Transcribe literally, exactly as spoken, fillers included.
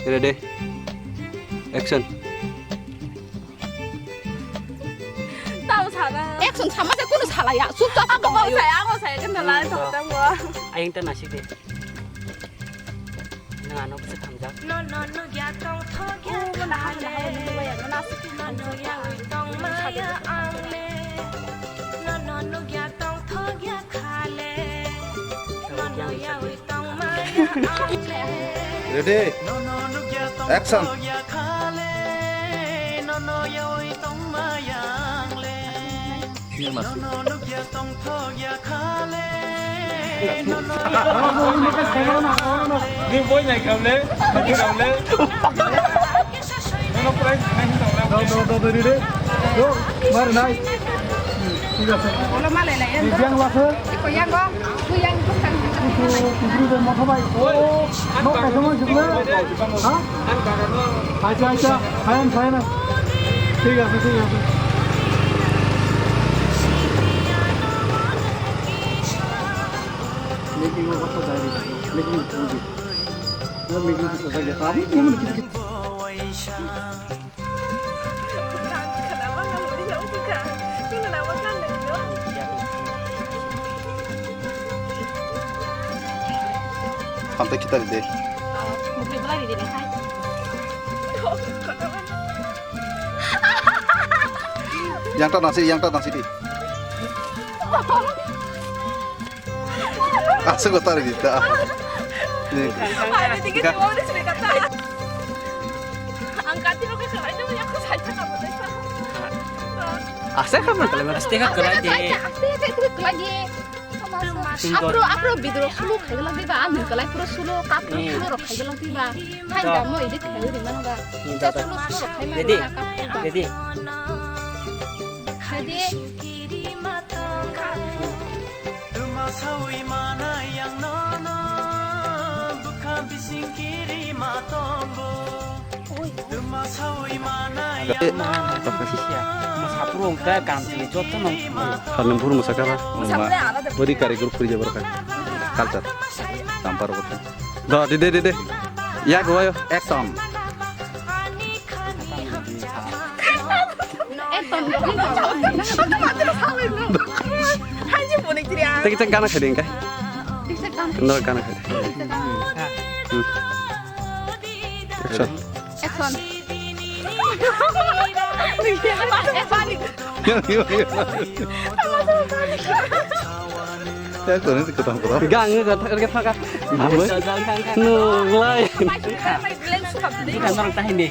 Ready? Action. Tao sana. Action sama se kuno salaya. Chup chap. Ako mau saya, ako saya kan dalam tong tong mo. Ayang ta nasik de. Nang ano bisa kamjak. No no no ya tong tho ya. Oh, mana hai, mana hai, mana hai, mana hai. No no ya wi tong ma ya ang le. No no no ya tong tho ya kha le. No no ya wi Ready? Action. Ni boy nai kam le, ni kam le. Nono price nai kam le. Dau, dau, dau, dau, ready? Go, mar nai. Thik ache. Bolo ma le lai, ei, yang lase. Iko yang go, tu yang tu kan. Itu, itu de motho bai. Oh, nok kaisa mo jukle. Ha? Acha, acha. Hayan, hayan. Thik ache, thik ache. Making of what jai rahi hai. Making of movie. Making of what jai rahi hai. Hamta kita de. Yang ta nasi, yang ta nasi di. Aswk kota ri ta. Ani tinggi tiwong ni sini kata. Ang kati lo kaka aja yang aku saja kamu desa. Asa kamu kalau mas tega kelai de. Asa kamu kelai de. Apro apro bidro sulu khai lang ba, ami kelai pro sulu, kapro sulu ro khai lang ba. Hai da mo ide khai ri man ba. Sulu sulu ro khai man. Ready? Ready? Ready? Tuma sawi mana yang nono, bukha bising kiri ma tongo. Tuma sawi mana yang nono. Masa puro ungka ganti joto no. Salem puro masa kara. Bodi kari group kuri jabar kan. Culture. Tampar ko. Do, de, de, de, de. Ya, go, ayo. Ekdom. Ekdom. Teki ceng kana kheding kai. No kana kheding. Hmm. Action. Action. Yang, yang, yang. Gang nge kata kata kata. Nunggu lai. Bukan orang tahin deh.